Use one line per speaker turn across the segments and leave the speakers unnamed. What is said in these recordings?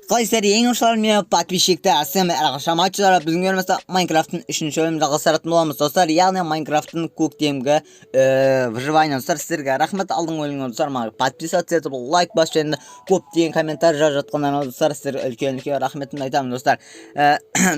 Қалайсыздар, ең мен подписчиктер, сіздермен әрқашан матчтар. Бүгінгі бөлімімізде Майнкрафттың үшінші бөлімін жалғастыратын боламыз, достар, яғни Майнкрафттың көктемгі выживание. Достар, сіздерге рахмет, алдыңғы бөлімге, достар, маған подписаться етіп, лайк басып және көптеген комментарий жазып жатқандарыңызға, достар, сіздерге үлкен үлкен рахметімді айтамын, достар.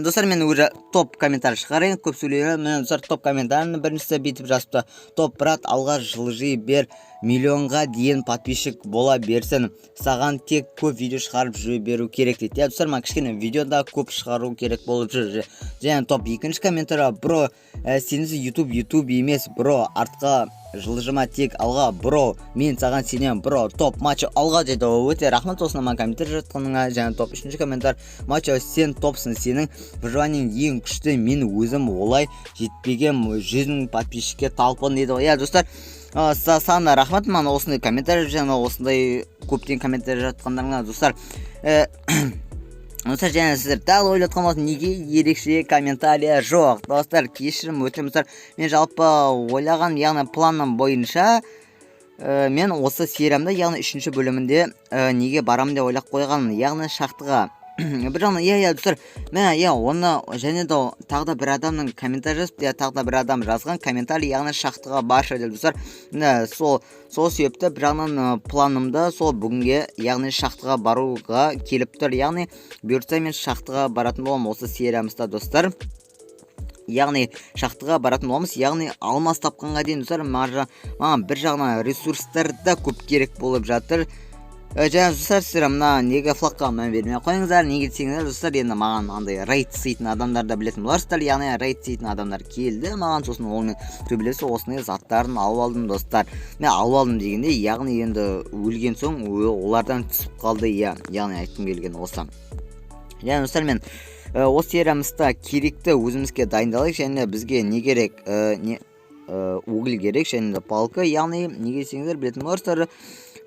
Достар, мен уже топ комментарий шығарайын, көп сөйлеймін. Міне, достар, топ комментарийдің біріншісі бүйтіп жазыпты: «Топ, брат, алға жылжи бер, миллионға дейін подписчик бола берсін, саған тек көп видео шығарып жүре беру керек», — дейді. Иә, достар, маған кішкене видео да көп шығару керек болып жүр. Және топ екінші комментарий: «Бро, сенсіз ютуб ютуб емес, бро, артқа жылжыма, тек алға, бро, мен саған сенемін, бро, топ мачо, алға», — дейді. Өте рахмет осындай маған комментарий жатқаныңа. Және топ үшінші комментарий: «Мачо, сен топсың, сенің выживаниең ең күшті, мен өзім олай жетпеген, 100 000 подписчикке талпын», — дейді. Иә, достар, саған да рахмет маған осындай комментарий және осындай көптеген комментарий жатқандарыңа, достар. Достар, және сіздер тағы ойлап жатқан боласыз, неге ерекше комментарий жоқ? Достар, кешірім өтінемін. Достар, мен жалпы ойлаған, яғни планым бойынша мен осы сериямда, яғни үшінші бөлімінде неге барамын деп ойлап қойғанмын, яғни шахтаға бір жағынан. Иә, достар, мә, иә, оны және де тағы да бір адамның комментарий жазыпты, иә, тағы да бір адам жазған комментарий, яғни «шахтаға баршы» деп. Достар, міне, сол себепті бір жағынан планымда сол бүгінге, яғни шахтаға баруға келіп тұр. Яғни бұйыртса, мен шахтаға баратын боламын осы сериямызда, достар, яғни шахтаға баратын боламыз, яғни алмас тапқанға дейін. Достар, маған бір жағынан ресурстар да көп керек болып жатыр. Және, достар, сіздер мына неге флагқа мән бермей ақ қойыңыздар. Неге десеңіздер, достар, енді маған андай рейд істейтін адамдар да білетін боларсыздар, яғни рейд істейтін адамдар келді маған, сосын онымен төбелесіп, осындай заттарын алып алдым. Достар, мен алып алдым дегенде, яғни енді өлген соң олардан түсіп қалды, иә, яғни айтқым келгені осы. Және, достар, мен осы сериямызда керекті өзімізге дайындалайық. Және бізге не керек? Не, уголь керек және де палка. Яғни неге десеңіздер, білетін боларсыздар,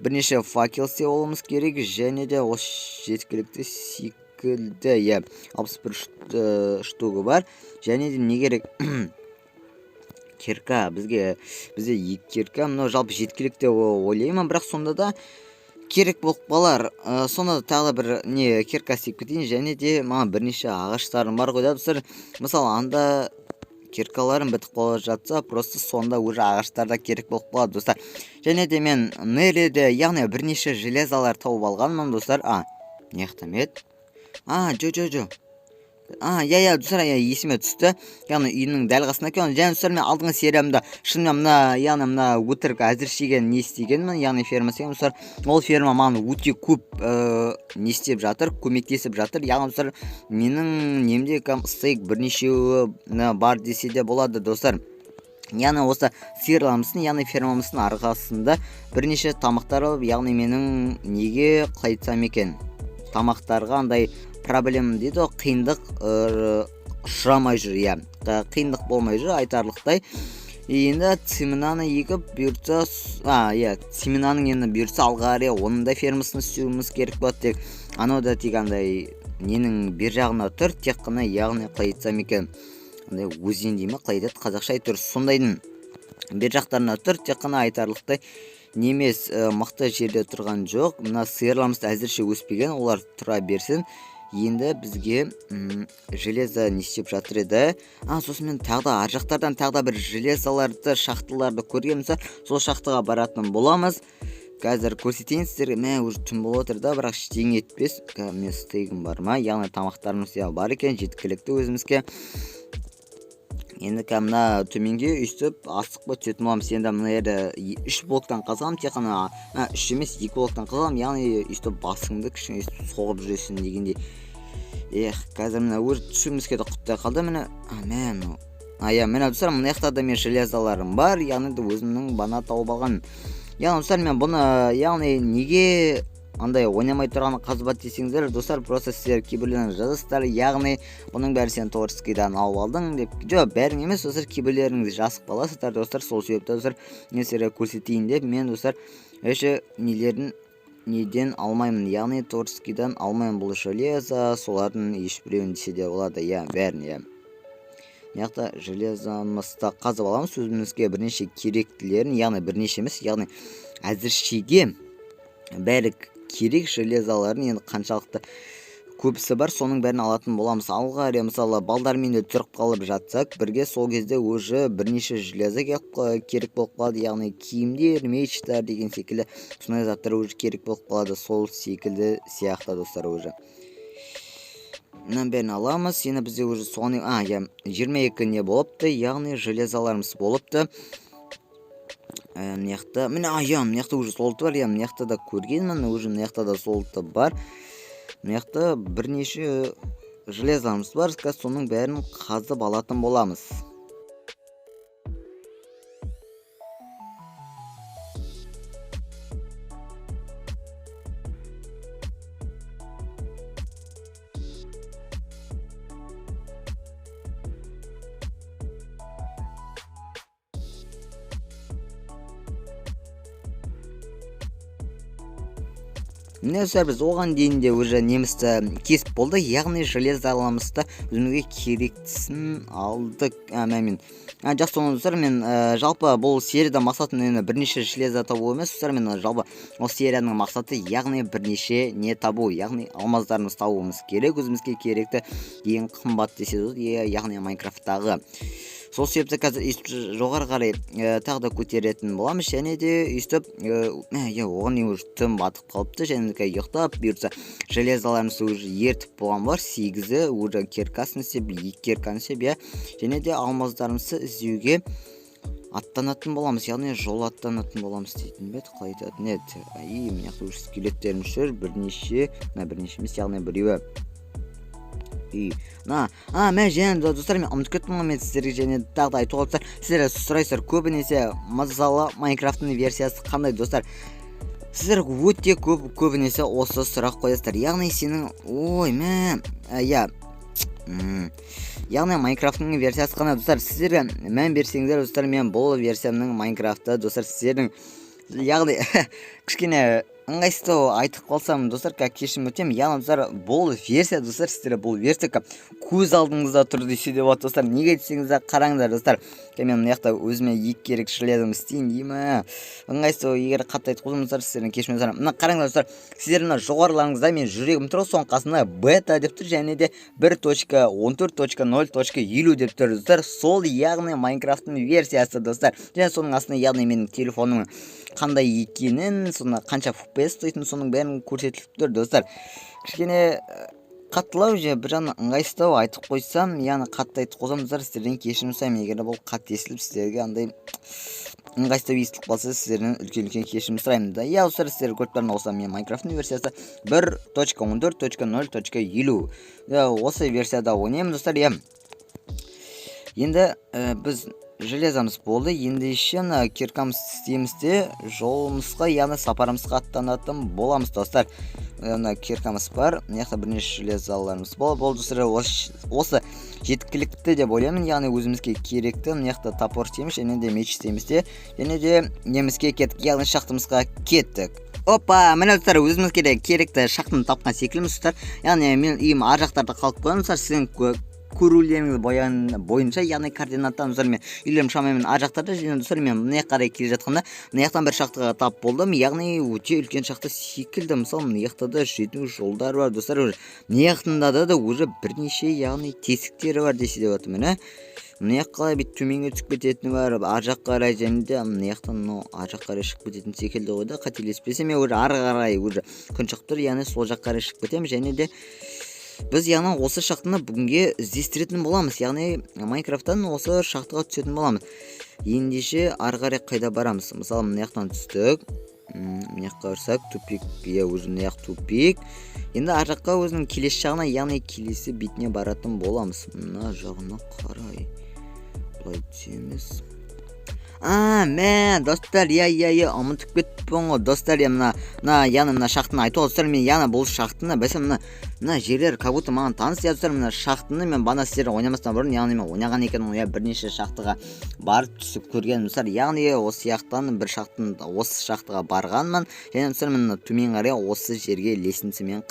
бірнеше факел істеп алуымыз керек және де осы жеткілікті секілді, иә, 61 штугы бар. Және де не керек? Кирка бізге, бізде екі кирка. Мынау жалпы жеткілікті деп ойлаймын, бірақ сонда да керек болып қалар. Сонда да тағы да бір не, кирка істеп кетейін. Және де маған бірнеше ағаштарым бар ғой да, достар. Мысалы, анда киркаларым бітіп қала жатса, просто сонда уже ағаштар да керек болып қалады, достар. Және де мен Нереде, яғни бірнеше железалар тауып алғанмын, достар. А мына жақта ма еді? А, жо, жо, жо, а, иә, достар, иә, есіме түсті, яғни үйімнің дәл қасында екен. Және, достар, мен алдыңғы сериямда шынымен мына, яғни мына өтірік әзіршеге не істегенмін, яғни ферма істегенмін. Достар, ол ферма маған өте көп не істеп жатыр, көмектесіп жатыр. Яғни, достар, менің немде кәдімгі стейк бірнешеуі бар десе де болады, достар. Яғни осы сиырларымыздың, яғни фермамыздың арқасында бірнеше тамақтар алып, яғни менің неге, қалай айтсам екен, тамақтарға андай проблема дейді ғой, қиындық ұшырамай жүр, иә, қиындық болмай жүр айтарлықтай. Енді семенаны егіп, бұйыртса, а, иә, семенаның енді бұйыртса, алға қарай оның да фермасын істеуіміз керек болады. Тек анау да тек андай ненің бер жағында тұр тек қана, яғни қалай айтсам екен, андай өзен дей ма, қалай айтады қазақша, әйтеуір сондайдың бер жақтарында тұр тек қана, айтарлықтай немес мықты жерде тұрған жоқ. Мына сиырларымыз әзірше өспеген, олар тұра берсін. Енді бізге железо не істеп жатыр еді? А, сосын мен тағы да ар жақтардан тағы да бір железоларды, шахталарды көргенмін. Сол шахтаға баратын боламыз, қазір көрсетейін сіздерге. Мә, уже түн болып отыр да, бірақ ештеңе етпес. Мен стейгім бар ма? Яғни тамақтарымыз, иә, бар екен жеткілікті өзімізге. Енді қазір мына төменге өйстіп асықпай түсетін боламыз. Енді мына жерде үш блоктан қазғанмын тек қана, үш емес, екі блоктан қазғанмын, яғни өйстіп басыңды кішкене өйстіп соғып жүресің дегендей. Эх, қазір мына уже түсуімізге де құттай қалды. Міне, а, мә, мынау, а, иә, міне, достар, мына жақта да мен железоларым бар, яғни өзімнің бана тауып алған. Яғни, достар, мен бұны, яғни неге андай ойнамай тұрған қазба десеңіздер, достар, просто сіздер кейбіреулеріңіз жазасыздар, яғни бұның бәрін сен творческийдан алып алдың деп. Жоқ, бәрін емес, достар, кейбіреулеріңіз жазып қаласыздар, достар. Сол себепті, достар, мен сіздерге көрсетейін деп. Мен, достар, вообще нелерін неден алмаймын, яғни творческийдан алмаймын бұл железо, солардың ешбіреуін десе де болады, иә, бәрін, иә. Мына жақта железомызды қазып аламыз өзімізге бірнеше керектілерін, яғни бірнеше емес, яғни әзіршеге бәрі керек железоларын. Енді қаншалықты Көбісі бар, соның бәрін алатын боламыз. Алға қарай, мысалы, балдармен де тұрып қалып жатсақ бірге, сол кезде уже бірнеше железо керек болып қалады, яғни киімдер, мечтар деген секілді сондай заттар уже керек болып қалады. Сол секілді сияқты, достар, уже мынаның бәрін аламыз. Енді бізде уже соны, иә, 22 не болыпты, яғни железаларымыз болыпты. Мына жақта, міне, иә, мына жақта уже золото бар. Иә, мына жақта да көргенмін уже, мына жақта да золото бар. Мына жақта бірнеше железамыз бар, қазір соның бәрін қазып алатын боламыз. Міне, достар, біз оған дейін де уже немісті кесіп болды, яғни железаламызды өзімізге керектісін алдық. Мә, мен жақсы, оны, достар, мен жалпы бұл серияда мақсатым енді бірнеше железо табу емес, достар. Мен жалпы осы серияның мақсаты, яғни бірнеше не табу, яғни алмаздарымызды табуымыз керек, өзімізге керекті, ең қымбат десе де болады, иә, яғни Майнкрафттағы. Сол себепті қазір өйстіп жоғары қарай тағы да көтеретін боламыз. Және де өйстіп, иә, оған дейін уже түн батып қалыпты. Және де ұйықтап, бұйыртса, железаларымызды уже ертіп болған бар, сегізі, уже киркасын істеп, екі кирканы істеп, иә, және де алмаздарымызды іздеуге аттанатын боламыз, яғни жол аттанатын боламыз дейтін бе еді, қалай айтатын еді? И мына жақта уже скелеттеріміз жүр бірнеше, мына бірнеше емес, яғни біреуі. И мына, мә, және достар, мен ұмытып кеттім ғой мен сіздерге және тағы да айтуға. Достар, сіздер сұрайсыздар көбінесе, мысалы, Майнкрафттың версиясы қандай? Достар, сіздер өте көп, көбінесе осы сұрақ қоясыздар, яғни сенің, ой, мә, иә, яғни Майнкрафттың версиясы қандай? Достар, сіздер мән берсеңіздер, достар, мен бұл версиямның Майнкрафтты, достар, сіздердің, яғни кішкене ыңғайсыздау айтып қалсам, достар, кешірім өтемін. Яғни, достар, бұл версия, достар, сіздер бұл версия көз алдыңызда тұр десе де болады, достар. Неге десеңіздер, қараңдар, достар, мен мына жақта өзіме екі керек железом істейін деймін. Ыңғайсыз, егер қатты айтып қойсам, достар, сіздерден кешірім сұраймын. Мына қараңдар, достар, сіздердің мына жоғарыларыңызда менің жүрегім тұр ғой, соның қасында бета деп тұр және де 1.14.0.50 деп тұр, достар. Сол, яғни Майнкрафттың версиясы, достар. Және соның астында, яғни менің телефоным қандай екенін, соны қанша FPS ұстайтынын, соның бәрін көрсетіліп тұр, достар. Кішкене қаттылау же, бір жағынан ыңғайсыздау айтып қойсам, яғни қатты айтып қойсам, достар, сіздерден кешірім сұраймын. Егер бұл қатты естіліп, сіздерге андай ыңғайсыздау естіліп қалса, сіздерден үлкен үлкен кешірім сұраймын да. Иә, достар, сіздер көріп тұрған осы мен Майнкрафттың версиясы 1.14.0.50, осы версияда ойнаймын, достар. Иә, енді біз железамыз болды, ендеше ана киркамызды істейміз де, жолымызға, яғни сапарымызға аттанатын боламыз, достар. Мына киркамыз бар, мына жақта бірнеше железаларымыз болды, достар, осы жеткілікті деп ойлаймын, яғни өзімізге керекті. Мына жақта топор істейміз және де меч істейміз де, және де немізге кеттік, яғни шахтамызға кеттік. Опа, міне, достар, өзімізге де керекті шахтаны тапқан секілдіміз, достар. Яғни мен үйім ар жақтарда қалып қойған, достар, сіздің көрулеріңіз бойынша, яғни координаттан, достар, мен үйлерім шамамен ар жақтарда. Және, достар, мен мына жаққа қарай келе жатқанда мына жақтан бір шахтаға тап болдым, яғни өте үлкен шахта секілді. Мысалы, мына жақта да жету жолдар бар, достар, уже мына жақтында да уже бірнеше, яғни тесіктері бар десе де болады. Міне, мына жаққа бүйтіп төменге түсіп кететіні бар ар жаққа қарай, және де мына жақтан мынау ар жаққа қарай шығып кететін секілді ғой да, қателеспесем. Мен уже ары қарай уже күн шығып тұр, яғни сол жаққа қарай шығып кетемін. Және де біз, яғни осы шахтаны бүгінге іздестіретін боламыз, яғни Майнкрафттан осы шахтаға түсетін боламыз. Ендеше ары қарай қайда барамыз? Мысалы, мына жақтан түстік, мына жаққа барсақ, тупик, иә, уже мына жақ тупик. Енді ар жаққа, өзінің келесі жағына, яғни келесі бетіне баратын боламыз. Мына жағына қарай былай түсеміз. Мә, достар, иә, иә, иә, ұмытып кетіппін ғой, достар. Иә, мына, яғни мына шахтаны айтуға, достар, мен, яғни бұл шахтаны білсем, мына жерлер как будто маған таныс. Иә, достар, мына шахтаны мен бағана сіздер ойнамастан бұрын, яғни мен ойнаған екенмін, иә, бірнеше шахтаға барып түсіп көргенмін, достар. Яғни осы жақтан бір шахтаны, осы шахтаға барғанмын. Және, достар, мен төмен қарай осы жерге лестницамен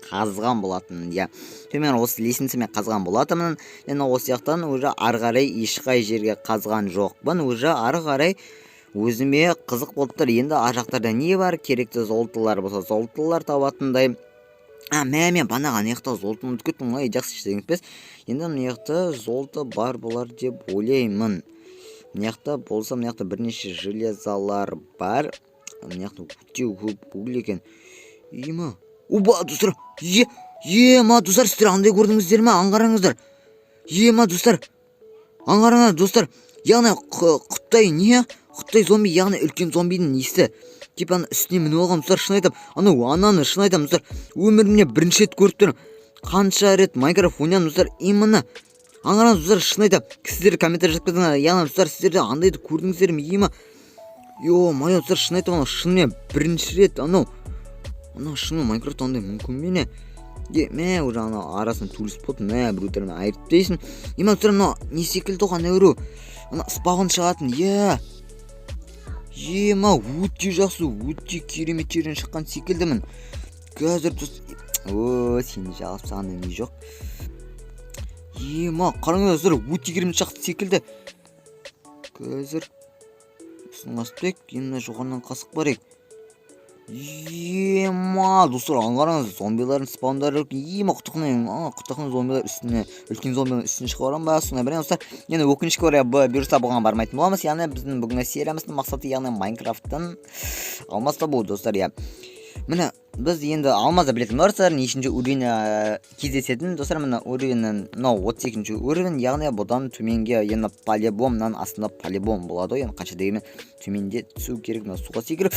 қазған болатынмын. Иә, төмен осы лестницамен қазған болатынмын. Және осы жақтан уже ары қарай ешқай жерге қазған жоқпын. Уже ары қарай өзіме қызық болып тұр. Енді ар жақтарда не бар? Керекті золотолар болса, золотолар табатындай. А, мә, мен бағанағы ана жақта золото ұмытып кеттім ғой. Жақсы, ештеңе етпес. Енді мына жақта золото бар болар деп ойлаймын. Мына жақта болса, мына жақта бірнеше железалар бар. Мына жақта өте көп уголь екен. Има, оба, достар, е, ема, достар, сіздер андай көрдіңіздер ме? Аңғарыңыздар, ема, достар, аңғарыңдар, достар, яғни құттай не, құттай зомби, яғни үлкен зомбидің несі, типа ана үстіне мініп алған. Достар, шын айтамын, анау ананы, шын айтамын, достар, өмірімде бірінші рет көріп тұрмын. Қанша рет Майнкрафт ойнадым, достар, именно аңғарыңыз, достар, шын айтамын. Сіздер комментарий жазып кетіңдер, яғни, достар, сіздер де андайды көрдіңіздер ме? Ема, ё-моё, достар, шын айтамын, анау шынымен бірінші рет анау шынымен Майнкрафтта андай мүмкін бе, не? Е, мә, уже анау арасынан турист болды, мә, біреулермен айырып тастайсың. Ема, достар, мынау не секілді ғой? Ана біреу, ана спаун шығатын, иә. Ема, өте жақсы, өте керемет жерден шыққан секілдімін қазір. О, сені жағып тастағанда не жоқ. Ема, қараңдар, достар, өте керемет шықты секілді. Қазір үстін қасып тастайық. Енді мына жоғарынан қасық бар ек. Ема, достар, аңғарыңыз, зомбилардың спаундары. Ема, құтықны зомбилар үстіне, үлкен зомбилардың үстіне шығып барамын ба, сондай бір. Достар, енді өкінішке орай, бұйырса, бұған бармайтын боламыз. Яғни біздің бүгінгі сериямыздың мақсаты, яғни Майнкрафттан алмаз табу, достар, иә. Міне, біз енді алмазды білетін боларсыздар, нешінші уровень кездесетін. Достар, міне, уровень мынау 32-ші уровень, яғни бұдан төменге енді по-любому, мынаның астында по-любому болады ғой. Енді қанша дегенмен төменде түсу керек. Мына суға секіріп,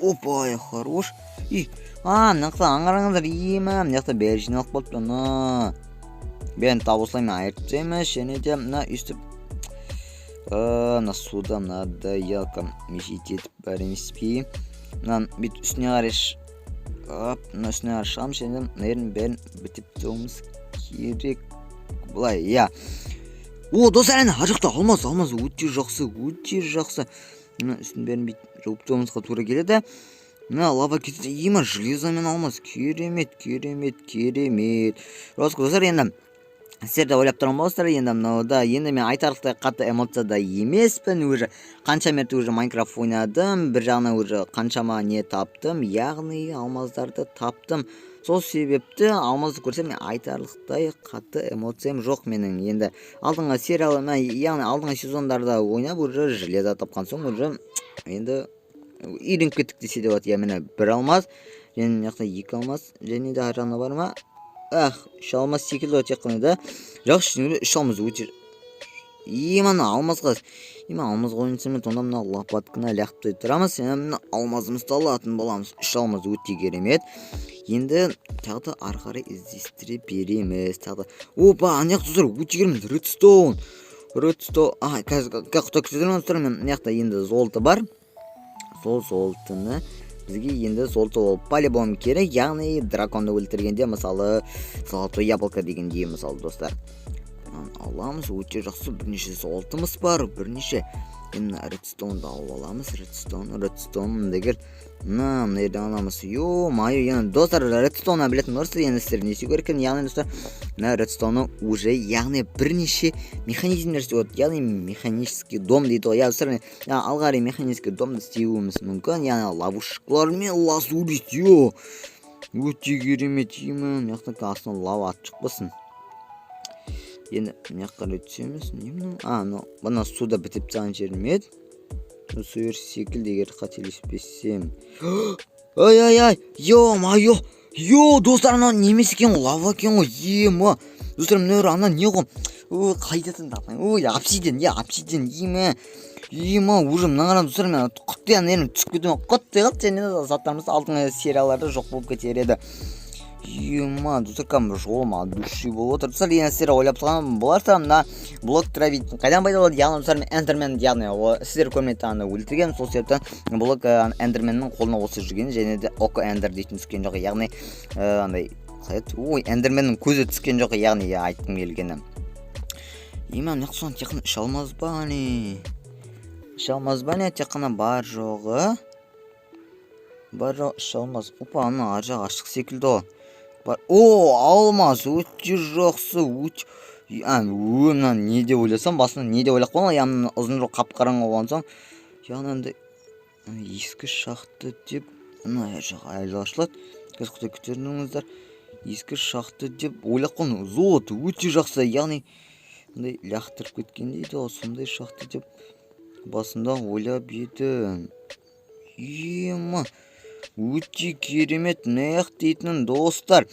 опа, хорош. И а, мына жақта аңғарыңыздар, ема, мына жақта бәрі жиналып қалыпты. Мына бәрін тап осылай мен айырып тастаймыз. Және де мына өйстіп, мына суда мынадай мешить етіп бәрі емес пе? Мынаны бүйтіп үстіне қарай, оп, мына үстіне қарай шығамыз және мына жердің бәрін бітеп тастауымыз керек былай, иә. О, достар, әне ар жақта алмаз, алмаз, өте жақсы, өте жақсы. Мына үстін бәрін бүйтіп жауып тастауымызға тура келеді. Мына лава кетеді. Ема, железо мен алмаз, керемет, керемет, керемет. Достар, енді сіздер де ойлап тұрған боласыздар, енді мынауда енді мен айтарлықтай қатты эмоцияда емеспін. Уже қанша мәрте уже Майнкрафт ойнадым, бір жағынан уже қаншама не таптым, яғни алмаздарды таптым. Сол себепті алмазды көрсем, мен айтарлықтай қатты эмоциям жоқ менің. Енді алдыңғы сериал, яғни алдыңғы сезондарда ойнап, уже железо тапқан соң, уже енді үйреніп кеттік десе де болады, иә. Міне, бір алмаз және мына жақта екі алмаз. Және де ар жағында бар ма? Ах, үш алмаз секілді ғой тек қана да. Жақсы, үш алмаз өте. Ема, алмазға, ема, алмазға ойнасам, онда мына лопатканы лақтырып тұрамыз. Мына алмазымызды алатын боламыз. Үш алмаз өте керемет. Енді тағы да ары қарай іздестіре береміз. Тағы да, опа, ана жақта, достар, өте керемет редстоун, редстоун. А, қазір құдай күтіп, достар, мына жақта енді золото бар. Сол золотоны бізге, енді золото ол по-любому керек, яғни драконды өлтіргенде, мысалы, золотой яблоко дегендей, мысалы, достар, мынаны аламыз. Өте жақсы, бірнеше золотымыз бар, бірнеше. Енді мына редстоунды алып аламыз. Редстоун, редстоун мында кел. Мына жерден аламыз. Ё-моё, енді, достар, редстоуннан білетін боларсыздар енді сіздер не істеу керек екенін. Яғни, достар, мына редстоунны уже, яғни бірнеше механизмдер істеуге болады, яғни механический дом дейді ғой, иә, достар. Алға қарай механический домды істеуіміз мүмкін, яғни ловушкалар мен лазурит. Ё, өте керемет. Мына жақта астынан лава атып шықпасын. Енді мына жаққа қарай түсеміз. Не мынау? А, мынау мына суда бітіп тастаған жер ме еді? Су секілді, егер қателеспесем. Ай, ай, ай, ё-моё, ё, достар, анау немес екен ғой, лава екен ғой. Ема, достар, мына ана не ғой? Ой, қайда? Ой, обсидиан, иә, обсидиан. Ема, ема, уже мына қараңыз, достар, мен құтты ана түсіп кетуім құтты қалды. Және заттарымыз алдыңғы серияларда жоқ болып кетер еді. Ема, достар, кәдімгі жолым от души болып отыр. Достар, енді сіздер ойлап тұрған боларсыздар, мына блок дробить қайдан пайда болды? Яғни, достар, мен эндермен, яғни сіздер көрмей аны өлтірген. Сол себептен блок эндерменнің қолына осы жүрген. Және де око эндер дейтін түскен жоқ, яғни андай қалай еді, ой, эндерменнің көзі түскен жоқ, яғни айтқым келгені. Ема, мына жақта тек қана үш алмаз ба, не, үш алмаз ба, не? Тек қана бар жоғы, бар жоғы үш алмаз. Опа, ана ар жағы ашық секілді ғой. Бар, о, алмаз, өте жақсы, өте. А, мына не деп ойласам, басында не деп ойлап қалдым, яғни ұзын жол қап қараңғы болған соң, яғни андай ескі шахта деп. Мына жақ әлі ашылады қазір, құдай, күтіңіздер. Ескі шахта деп ойлап қалдым. Золото өте жақсы, яғни мындай лақтырып кеткен дейді ғой, сондай шахта деп басында ойлап едім. Ема, өте керемет мына дейтін, достар.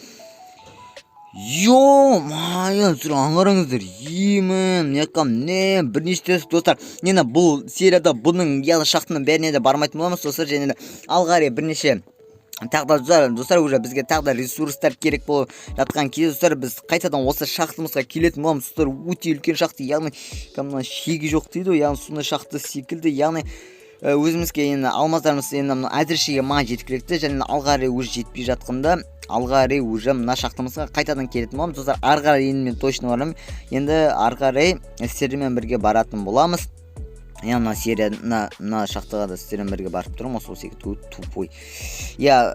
Ё-моё, аңғарыңыздар, емін, мына жаққа не бірнеше, достар. Енді бұл серияда бұның, яғни шахтаның бәріне де бармайтын боламыз, достар. Және де алға қарай бірнеше тағы да, достар, уже бізге тағы да ресурстар керек болып жатқан кезде, достар, біз қайтадан осы шахтамызға келетін боламыз, достар. Өте үлкен шахта, яғни мына шегі жоқ дейді ғой, яғни сондай шахта секілді. Яғни өзімізге енді алмаздарымыз енді мына әзіршеге маған жеткілікті және алға қарай уже жетпей жатқанда, алға қарай уже мына шахтамызға қайтадан келетін боламыз, достар. Ары қарай енді мен точно барамын, енді ары қарай сіздермен бірге баратын боламыз. Иә, мына серия, мына шахтаға да сіздермен бірге барып тұрмын ғой, сол секілді тупой. Иә,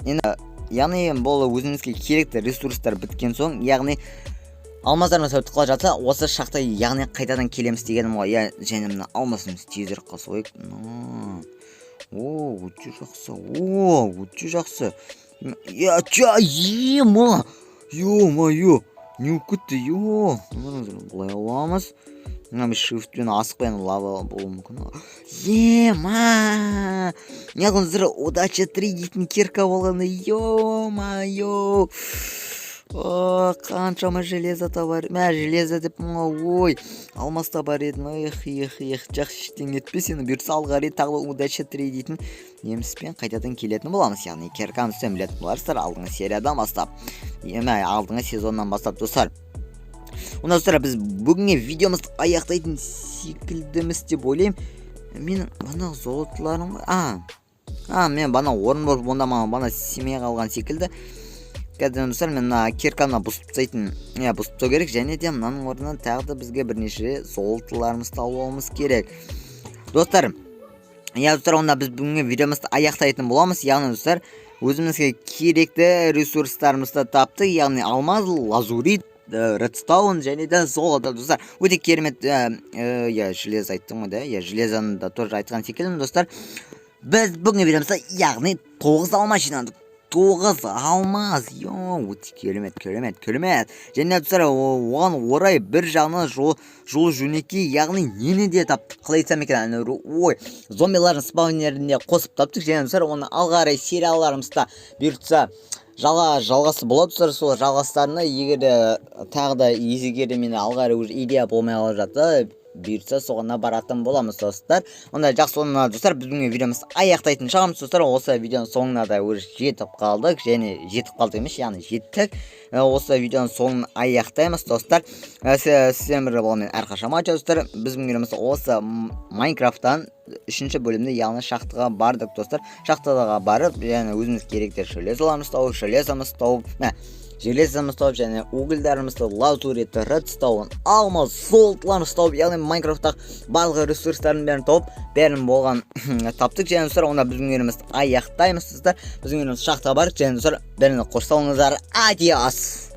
енді, яғни бұл өзімізге керекті ресурстар біткен соң, яғни алмаздарымыз бітіп қала жатса, осы шахта, яғни қайтадан келеміз дегенім ғой, иә. Және мына алмазымызды тезірек қосып қояйық. О, өте жақсы, о, өте жақсы. Иә, ема, ё-моё, не болып кетті? Ё, былай аламыз. Мына шифтпен асықпай, лава болуы мүмкін. Ема, неғылыңыздар, удача 3 дейтін кирка болғанда, ё-моё, қаншама железо табар, мә, железо деп, ой, алмаз табар едім. Эх, эх, эх, жақсы, ештеңе етпес. Енді бұйыртса, алға қарай тағы удача 3 дейтін неміспен қайтадан келетін боламыз, яғни кирканы үстен білетін боларсыздар алдыңғы сериядан бастап, мә, алдыңғы сезоннан бастап, достар. Онда, достар, біз бүгінгі видеомызды аяқтайтын секілдіміз деп ойлаймын. Менің бағанағы золотоларым, а мен бана орын болып, онда маған бана істемей қалған секілді. Қазір, достар, мен мына кирканы бұзып тастайтын, иә, бұзып тастау керек. Және де мынаның орнына тағы да бізге бірнеше золотоларымызды алып алуымыз керек, достар. Иә, достар, онда біз бүгінгі видеомызды аяқтайтын боламыз. Яғни, достар, өзімізге керекті ресурстарымызды таптық, яғни алмаз, лазурит, редстоун және де золото, достар. Өте керемет. Иә, железо айттым ғой да, иә, железоны да тоже айтқан секілдімін. Достар, біз бүгінгі видеомызда, яғни тоғыз алмаз жинадық, тоғыз алмаз. Йо, өте керемет, керемет, керемет. Және, достар, оған орай бір жағынан жол жөнекей, яғни нені де таптық, қалай айтсам екен, ана, ой, зомбилардың спаунеріне қосып таптық. Және, достар, оны алға қарай сериалдарымызда бұйыртса жалғасы болады, достар. Сол жалғастарына егер де тағы да, егер де менде алға қарай уже идея болмай қалып жатса, бұйыртса, соған баратын боламыз, достар. Онда жақсы, онда, достар, біз бүгінгі видеомызды аяқтайтын шығармыз. Достар, осы видеоның соңына да уже жетіп қалдық, және жетіп қалдық емес, яғни жеттік. Осы видеоның соңын аяқтаймыз, достар. Сіздермен бірге болған мен, әрқашан Мачо. Достар, біз бүгінгі видеомызда осы Майнкрафттан үшінші бөлімде, яғни шахтаға бардық, достар. Шахтаға барып, және өзіміз керекті железоларымызды тауып, железомызды тауып, мә, железомызды тауып және угольдарымызды, лазуритті, редстоун, алмаз, золотоларымызды тауып, яғни Майнкрафттағы барлық ресурстардың бәрін тауып, бәрін болған таптық. Және, достар, онда біз видеомызды аяқтаймыз. Достар, біздің видеомыз шахтаға бардық. Және, достар, бәріне қош сау болыңыздар, адиос.